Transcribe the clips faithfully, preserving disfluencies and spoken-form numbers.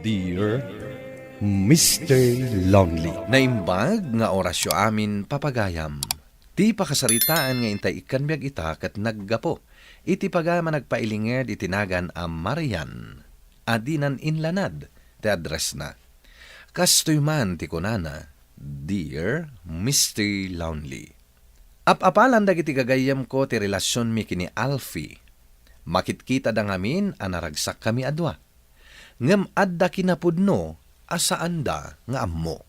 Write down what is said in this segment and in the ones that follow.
Dear Mister Lonely. Naimbag nga orasyo amin, papagayam. Ti pakasaritaan nga intay ikkan biag ita ket naggapu iti pagayam a nagpailinged iti nagan a Marian a dinan inlanad ti addressna. Kastoy man ti kunana, "Dear Mister Lonely." Ap-apalan dagiti gagayyemko ti relasionmi ken ni Alfie. Makitkitada ngamin a naragsakkami a dua. Ngem adda kinapudno a saanda nga ammo.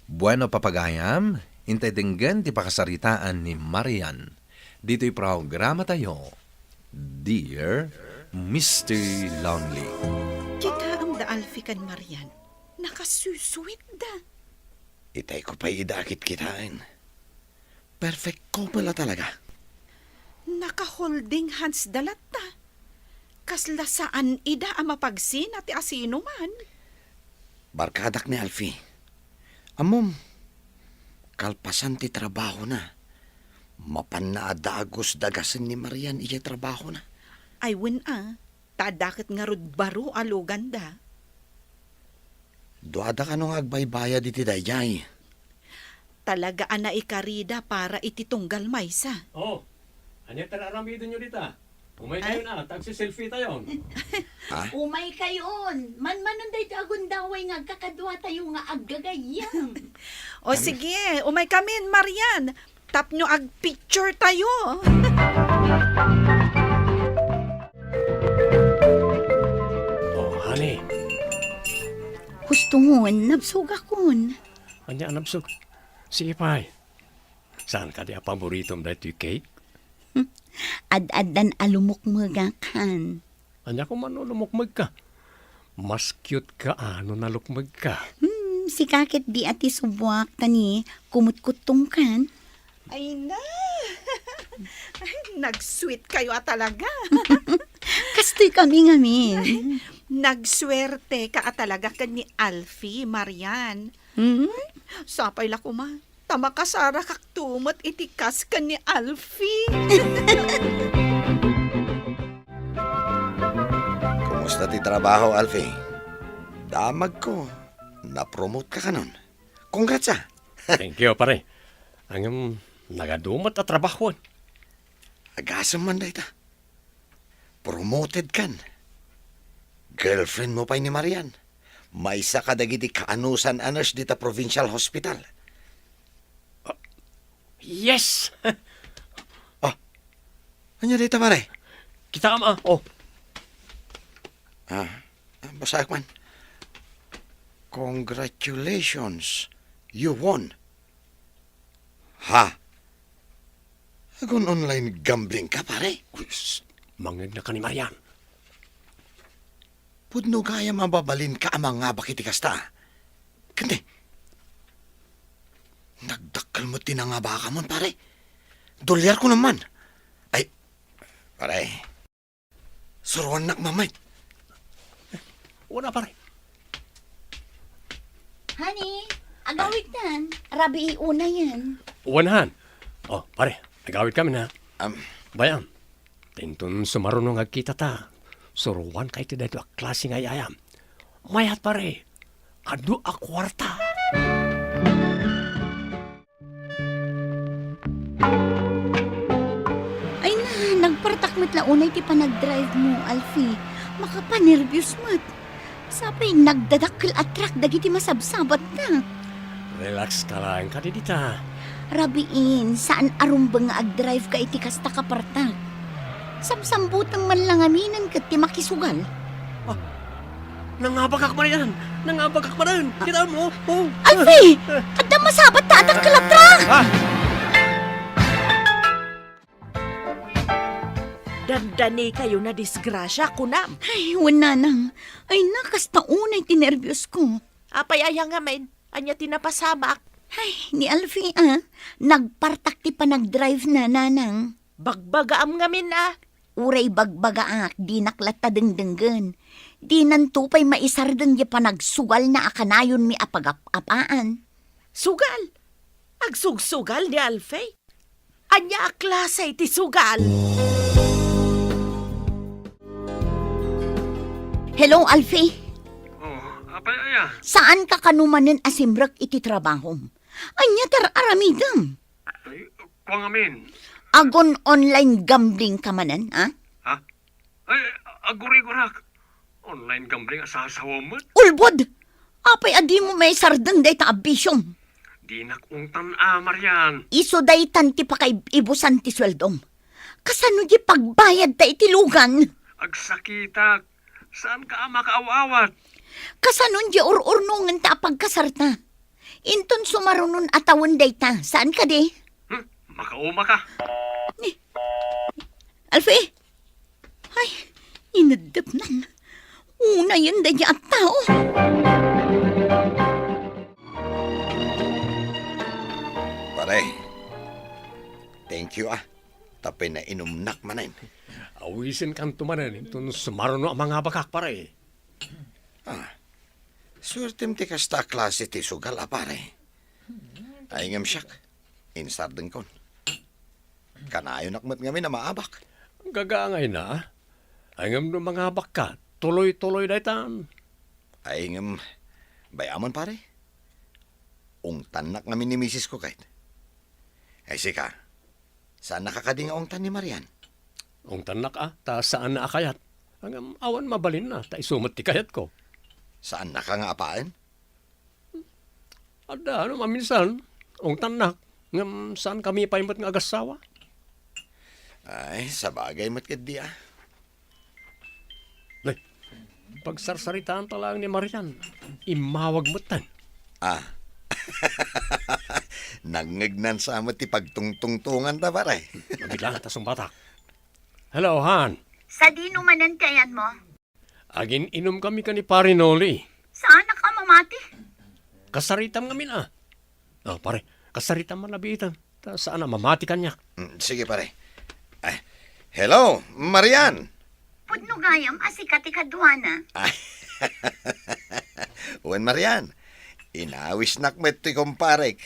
Bueno, papagayam, intay denggen ti pakasaritaan ni Marian ditoy programatayo, Dear Mister Lonely. Kitaem da Alfie ken Marian. Nakasusuitda. Itay ko pay ida a kitkitaen. Perfect couple a talaga. Naka-holding hands da latta. Kasla saan ida a mapagsina ti asinoman. Barkadak ni Alfie. Ammom, kalpasan ti trabahona, mapanna a dagus-dagasen ni Marian idiay trabahona. Ay, wen a, ta adda ket ngarud baro a luganda. Duada kano nga agbaybayad iti daydiay. Talaga a naikarida para iti tunggal maysa. Oh, ania ti ar-aramidenyo dita? Umay kayon a, ta agsiselfie tayon. Ha? Umay kayon. Manmanon daytoy a gundaway nga agkakadua tayo nga aggagayyem. O sige, umay kamin, Marian. Tapno agpicture tayo. Oh, honey. Hustongon, nabsogakon. Ania a nabsog? Sige pay. Saan kadi a paboritom daytoy cake? Ad-addan a lumukmegakan. Ania koma no lumukmegka? Mas cute ka a no nalukmegka. Hmm, sika ket di a ti subuak ta ni kumutkuttongkan. Ay na! Ay, nag-sweet kayo a talaga. Kastoy kami ngamin. Nagsuerte ka a talaga ken ni Alfie, Marian. Hmm? Sapay la koma. Ta makasarakakto met iti kas ken ni Alfie. Kumusta ti trabaho, Alfie? Damagko, napromote ka kanon. Congrats, ah! Thank you, pare. Ngem, nagadu met a trabahoen. Agasem man dayta. Promoted kan. Girlfriend mo pay ni Marian. Maysa kadagiti kaanusan a nurse dita provincial hospital. Ah, yes! Ah, ania dayta, pare? Kitaem, ah. Oh. Ah, basaek man. Congratulations. You won. Ha? Agon online gambling ka, pare? Uy, sus, mangngegna ka ni Marian. Pudno gayam a mabalinka a mangabak iti kasta. Ken di, nagdakkel met ti nangabakamon, pare. Dolyarko naman. Ay, pare. Suroannak mamay. Wala, pare. Honey, agawidtan. Rabii unayen. Wanahan. Oh, pare, agawid kami na. Am. Bayam, ta inton sumaruno nga agkitata, suroanka iti daytoy a klase nga ay-ayam. Mayat, pare. Adu a kuarta. Ay na, nagpartak met la unay ti panagdrive mo, Alfie. Makapanerbios met. Sapay, nagdadakkel a truck dagiti masabsabatna. Relax ka laeng kadi dita. Rabiin, saan a rumbeng nga agdrive ka iti kasta ka partak. Samsambutem man la ngaminen ket ti makisugal. Ah, nangabakak manen! Nangabakak manen! Ah. Kita mo? Oh. Alfie! Adda masabat ta adda kalatra! Ah! Dandani kayo na disgrasya, kunam. Ay, wen, nanang. Ay na, kasta unay ti nerbios ko. Apay aya ngamin? Ania ti napasamak? Ay, ni Alfie, ah. Nagpartak ti panagdrive na, nanang. Bagbagaam ngamin, ah. Uray bagbagaak, dinak latta dengdenggen. Dinanto pay maisardeng ya panagsugalna a kanayonmi a pagap-apaan. Sugal? Agsugsugal ni Alfie? Ania a klase ti sugal? Hello, Alfie. Oh, Apay aya? Saanka kano manen a simrek iti trabahom? Ania ti ar-aramidem? Ay, kua ngamin. Agon online gambling ka manen, ha? Ha? Ay, agurigurak. Online gambling a sasawa met. Ulbod! Apay a dimo maisardeng dayta a bisiom? Dinak ungtan a, Marian. Isu daytan ti pakaibusan ti sueldom. Kasano di pagbayadta iti lugan? Agsakitak. Saanka a makaaw-awat? Kasano di ur-urnongenta a pagkasarta? Inton sumarunon a tawen dayta, saan kadi? Hmm, makauma ka. Ni, Alfie? Ay, ineddepnan. Unayen daydi a tao. Pare, thank you, ah. Tapay nainumnak manen. Awisenkanto manen inton sumaruno a mangabakak, pare. Ah, suertem ti kasta a klase ti sugal a, pare. Ay ngem siak, insardengkon. Kanayonak met ngamin a maabak. Gagaangayna, a. Ay ngem no mangabakka, tuloy-tuloy daytan. Ay ngem, bay-amon, pare. Ungtannak ngamin ni misis ko ket. Ay sika, saannaka kadi nga ungtan ni Marian? Ungtannak, a, ta saanna a kayat. Ngem awan mabalinna, ta isu met ti kayatko. Saannaka nga apaen? Adda, no maminsan, ungtannak. Ngem saankami pay met nga agassawa. Ay, sabagay met ketdi, a. Nay, pagsarsaritaanta laeng ni Marian, immawag metten. Ah. Nangngegnan sa met ti pagtungtungtonganta, pare. Mabigla, ta sungbatak. Hello, Han. Sadino manen ti ayanmo? Agin-inumkami ken ni Pare Noli. Saanak a mamati? Kasaritam ngamin, a. Oh, pare, kasaritam man labiitan. Ta saan a mamati kaniak. Mm, sige, pare. Ay, hello, Marian! Pudno gayam a sika ti kaduana. Ay. Wen, Marian, inawisnak met ti kumparek.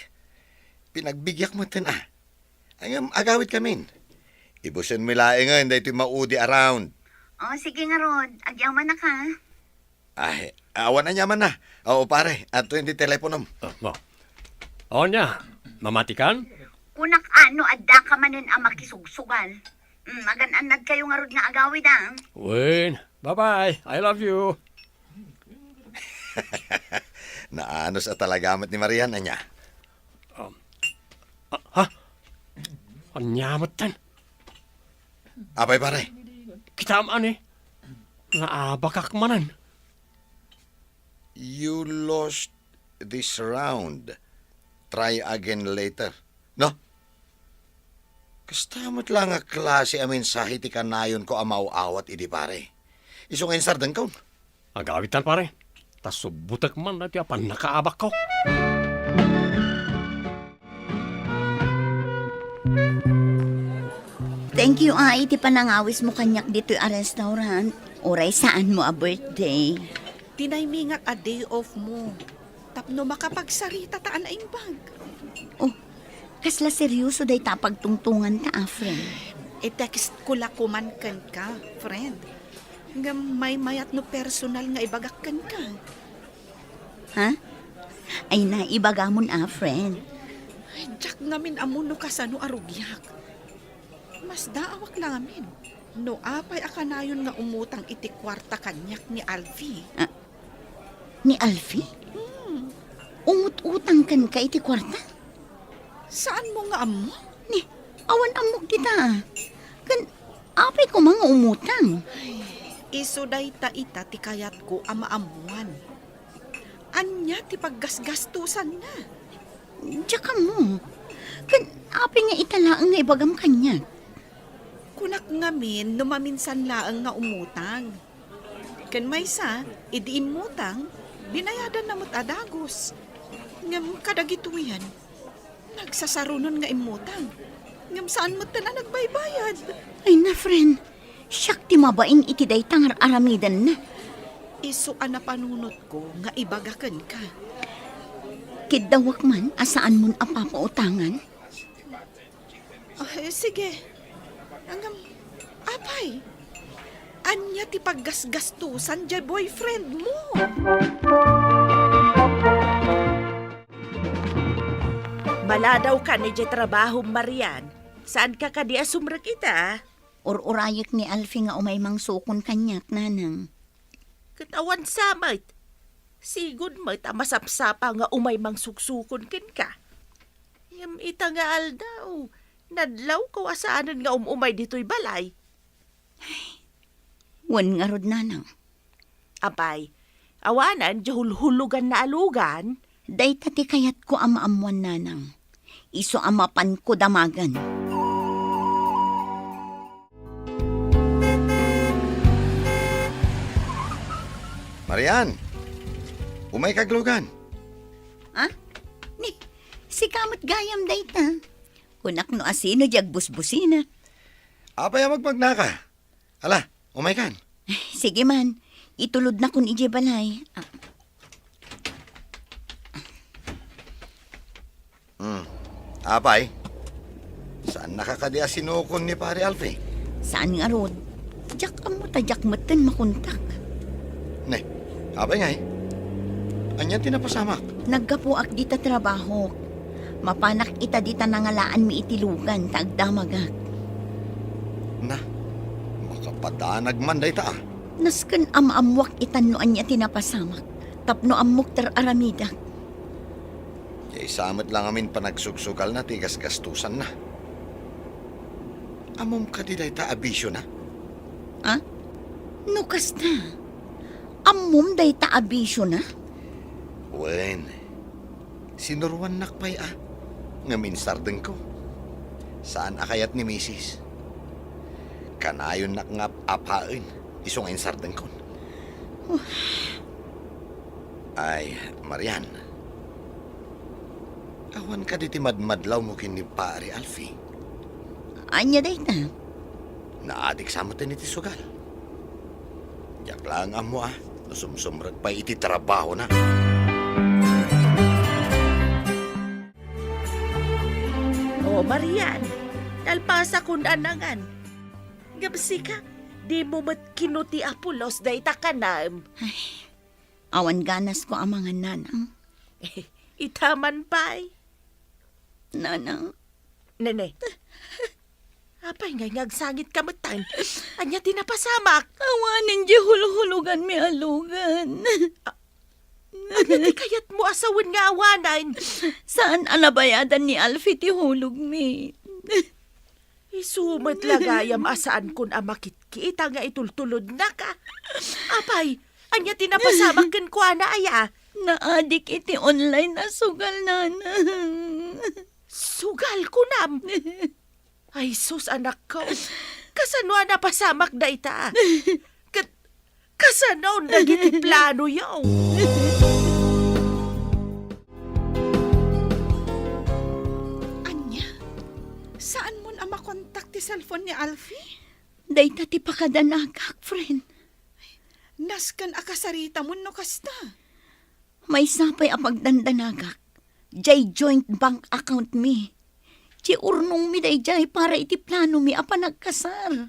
Pinagbigiak metten, a. Ngem agawidkamin. Ibusenmi laengen daytoy maudi a round. Oh, sige ngarud. Agyamanak, a. Ay, awan aniamanna. Oo, pare. Adtoy ti teleponom. Oh, mo. Ania, mamatikan? Kunak, a, no addaka manen a makisugsugal. Mm, agan-annadkayo ngarud nga agawid, a. Wen, bye-bye. I love you. Naanus a talaga met ni Marian, ania? Um, a, ha? Ania metten? Apay, pare? Kitam, ani? Naabakak manen. You lost this round. Try again later. No? Kasta met la nga klase a mensahe ti kanayonko a maaw-awat idi, pare. Isu nga insardengkon. Agawidtan, pare. Ta subbotek man daytoy a pannakaabakko. Thank you, a, iti panangawismo kaniak ditoy a restaurant. Uray saanmo a birthday. Tinaymingak a day off mo. Tapno makapagsarita ta a naimbag. Oh, kasla seryoso dayta a pagtungtonganta, a, friend. I-text ko la koman kenka, friend. Ngem maymayat no personal nga ibagak kenka. Ha? Ay na, ibagamon a, friend. Ay, diak ngamin ammo no kasano a rugiak. Masdaawak la ngamin no apay a kanayon nga umutang iti kuarta kaniak ni Alfie. Ah, ni Alfie? Hmm. Umut-utang kenka iti kuarta? Saanmo nga ammo? Ni, awan ammok dita. Ken apay koma nga umutang? Ay, isu dayta ita ti kayatko a maammuan. Ania ti paggasgastosanna? Diak ammo. Ken apay nga ita laeng nga ibagam kaniak? Kunak ngamin no maminsan laeng nga umutang. Ken maysa, idi immutang, binayadanna met a dagus. Ngem kadagitoyen, nagsasarunon nga immutang. Ngem saan metten a nagbaybayad. Ay na, friend. Siak ti mabain iti dayta nga ar-aramidenna. Isu a napanunotko nga ibaga kenka. Kiddawak man a saanmon a papautangan. Ah, eh, sige. Ngem, apay, ania ti paggasgastosan diay boyfriend mo? Aladaw kan idiay trabahom, Marian. Saanka kadi a sumrek ita? Ur-urayek ni Alfie nga umay mangsukon kaniak, Nanang. Ket awan sa met. Sigud met a masapsapa nga umay mangsuksukon kenka. Ngem ita nga aldaw, nadlawko a saanen nga um-umay ditoy balay. Wen ngarud, Nanang. Apay, awanen diay hulhulogan nga alugan? Dayta ti kayatko a maammoan, Nanang. Isu a mapanko damagen. Marian, umayka aglugan. Ah? Ni, sika met gayam dayta. Kunak no asino diay agbusbusina. Apay a magmagnaka? Ala, umaykan. Sige man, itulodnakon idiay balay. Ah. Hmm. Apay, saannaka kadi a sinukon ni Pare Alfie? Saan ngarud. Diak ammo ta diak metten makontak. Ne, apay ngay? Ania ti napasamak? Naggapuak dita trabahok. Mapanak ita dita nangalaanmi iti lugan ta agdamagak. Na, makapadanag man dayta, a. Nasken a maammoak itan no ania ti napasamak, tapno ammok ti ar-aramidak. Diay sa met la ngamin panagsugsugalna ti gasgastosanna. Ammom kadi dayta a bisiona? Ah? No kasta, ammom dayta a bisiona? Wen, sinuroannak pay a, ngem insardengko. Saan a kayat ni misis. Kanayonnak nga ap-apaen, isu nga insardengkon. Ay, Marian. Awan kadi ti madmadlawmo ken ni Pare Alfie? Ania dayta? Naadik sa met iti sugal. Diak laeng ammo a no sumsumrek pay iti trabahona. O, Marian, nalpasakon a nangan. Ngem sika, dimo met kinu ti apulos dayta kanam. Ay, awan ganasko a mangan, Nanang. Ita man pay. Nanang. Nene. Apay ngay nga agsangitka metten? Ania ti napasamak? Awanen diay hulhuloganmi a lugan. A-, ania ti kayatmo a sawen nga awanen? Saan a nabayadan ni Alfie ti hulogmi. Isu met la gayam a saankon a makitkiita nga itultulodnak, a. Apay, ania ti napasamak kenkuana, aya? Naadik iti online a sugal, Nanang. Sugal, kunam? Ay, sus, anakko. Kasano a napasamak dayta? Ket kasano dagiti planoyo? Ania? Saanmon a makontak ti cellphone ni Alfie? Dayta ti pakadanagak, friend. Nasken a kasaritamon no kasta. Maysa pay a pagdandanagak, diay joint bank account mi. Ti urnongmi daydiay para iti planomi a panagkasar.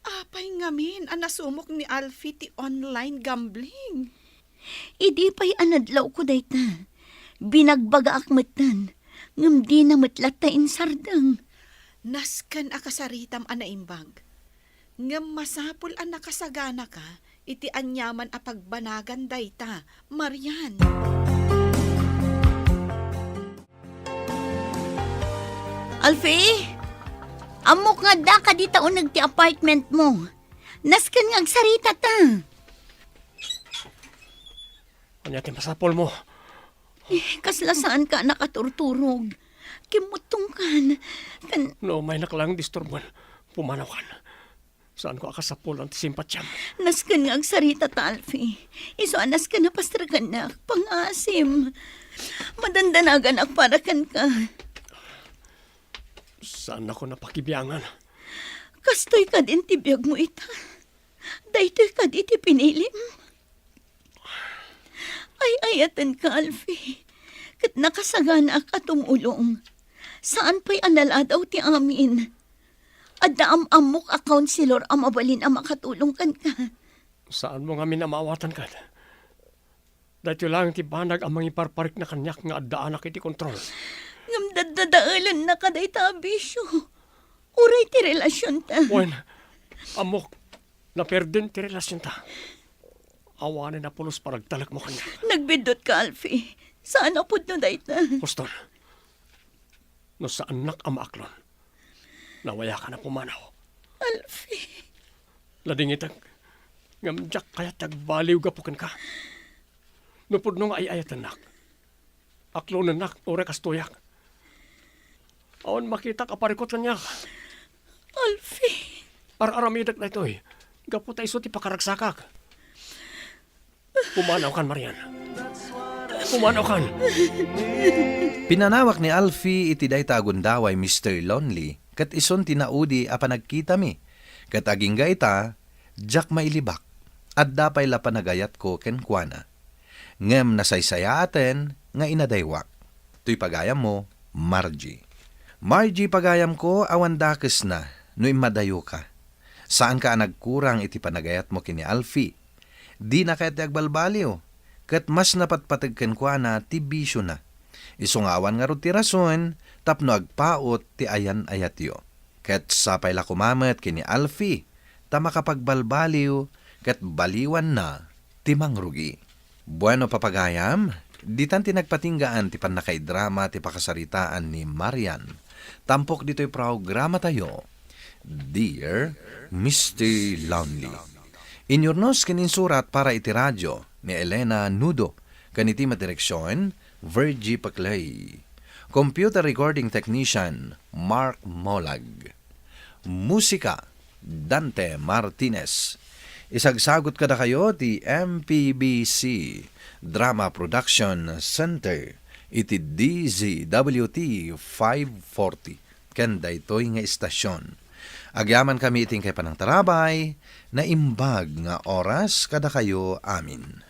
Apay ngamin a nasumok ni Alfie ti online gambling? Idi pay a nadlawko dayta, binagbagaak metten, ngem dina met latta insardeng. Nasken a kasaritam a naimbag. Ngem masapul a nakasaganaka iti aniaman a pagbanagan dayta, Marian. Alfie, ammok nga addaka dita uneg ti apartment mo. Nasken nga agsarita ta. Ania ti masapulmo? Eh, kasla saanka a nakaturturog. Kimmuttongkan. Kan- No umaynak laeng disturbon, pumanawkan. Saanko a kasapulan ti simpatiam. Nasken nga agsarita ta, Alfie. Isu a nasken a pastrekannak, pangaasim. Madandanaganak para kenka. Saannakon a pakibiangan. Kastoy kadin ti biagmo ita. Daytoy kadi ti pinilim. Ay-ayatenka, Alfie, ket nakasaganaak a tumulong. Saan pay a naladaw ti amin. Adda am-ammok a counselor a mabalin a makatulong kenka. Saanmo ngamin a maawatan kad? Daytoy laeng ti banag a mangiparparikna kaniak nga addaanak iti kontrol. Ngem daddadaelennaka dayta a bisio. Uray ti relasionta. Wen, ammok, naperden ti relasionta. Awanen a pulos panagtalekmo kaniak. Nagbiddutka, Alfie. Saan a pudno dayta. Huston, no saannak a maaklon, nawayaka a pumanaw. Alfie. Ladingitek, ngem diak kayat ti agbaliw gapu kenka. No pudno nga ay-ayatennak, aklonennak uray kastoyak. Awan makitak a parikut kaniak. Alfie. Ar-aramidek daytoy gapu ta isu ti pakaragsakak. Pumanawkan, Marian. Pumanawkan. Pinanawak ni Alfie iti dayta a gundaway, Mister Lonely, ket isun ti naudi a panagkitami. Ket agingga ita, diak mailibak. Adda pay la panagayatko kenkuana. Ngem nasaysayaaten nga inadaywak. Toy pagayammo, Margie. Margie, pagayamko, awan dakesna no immadayoka. Saanka a nagkurang iti panagayatmo ken ni Alfie. Dina kayat ti agbalbaliw, ket mas napatpateg kenkuana ti bisiona. Isu nga awan ngarud ti rason tapno agpaut ti ayan-ayatyo. Ket sapay la koma met ken ni Alfie ta makapagbalbaliw ket baliwanna ti mangrugi. Bueno, papagayam, ditan ti nagpatinggaan ti pannakaidrama ti pakasaritaan ni Marian. Tampok ditoy programatayo, Dear Mister Lonely. Inyurnos ken insurat para iti radio ni Elena Nudo, ken iti madireksion, Virgie Paclay. Computer recording technician, Mark Molag. Musika, Dante Martinez. Isagsagut kadakayo ti M P B C Drama Production Center iti D Z W T five forty ken daytoy nga istasion. Agyamankami iti inkay panangtarabay, naimbag nga oras kadakayo amin.